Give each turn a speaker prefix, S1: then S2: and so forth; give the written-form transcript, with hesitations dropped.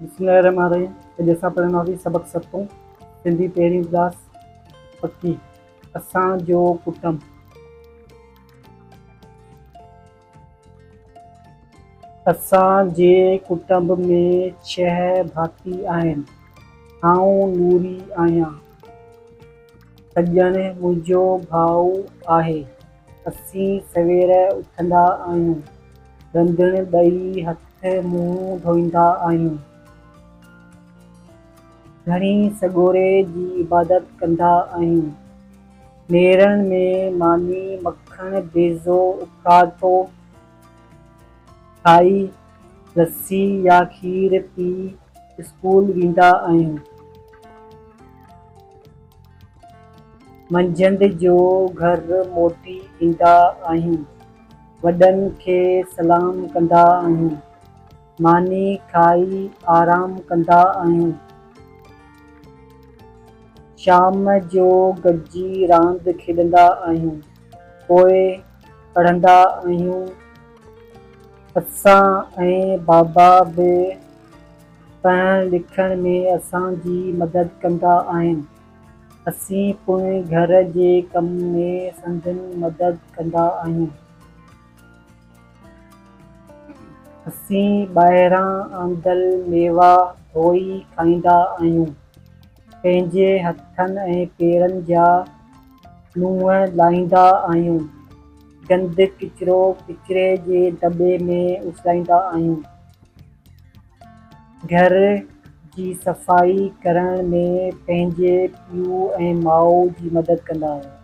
S1: بسم الله الرحمٰن الرحيم اڄ اسان پڙهنداسين سبق ستون سنڌي پهريون ڪلاس پکي اسان جو ڪٽنب. اسان جي ڪٽنب ۾ ڇهه ڀاتي آهن. آئون نوري آهيان. سڄڻ منهنجو ڀاء آهي. اسين سوير اٿندا آهيون. رنڌڻ ڏئي هٿ منهن ڌوئيندا آهيون. ڌڻي سڳوري جي عبادت ڪندا آهيون. نيرن ۾ ماني، مکڻ، بيضو، اڦراٽو کائي، لسي يا کير پي اسڪول ويندا آهيون. منجهند جو گهر موٽي ايندا آهيون. وڏن کي سلام ڪندا آهيون. ماني کائي آرام ڪندا آهيون. شام جو گڏجي راند کيڏندا آهيون. پوء پڙهندا آهيون. اسان ۽ بابا به پڙهڻ لکڻ ۾ اسان جي مدد ڪندا آهن. اسين پڻ گهر جي ڪم ۾ سندن مدد ڪندا آهيون. اسين ٻاهران آندل ميوا ڌوئي کائيندا آهيون. پنهنجي هٿن ۽ پيرن جا ننهن لاهيندا آهيون. گند ڪچرو ڪچري جي دٻي ۾ اڇلائيندا آهيون. گهر جي صفائي ڪرڻ ۾ پنهنجي پيء ۽ ماء جي مدد ڪندا آهيون.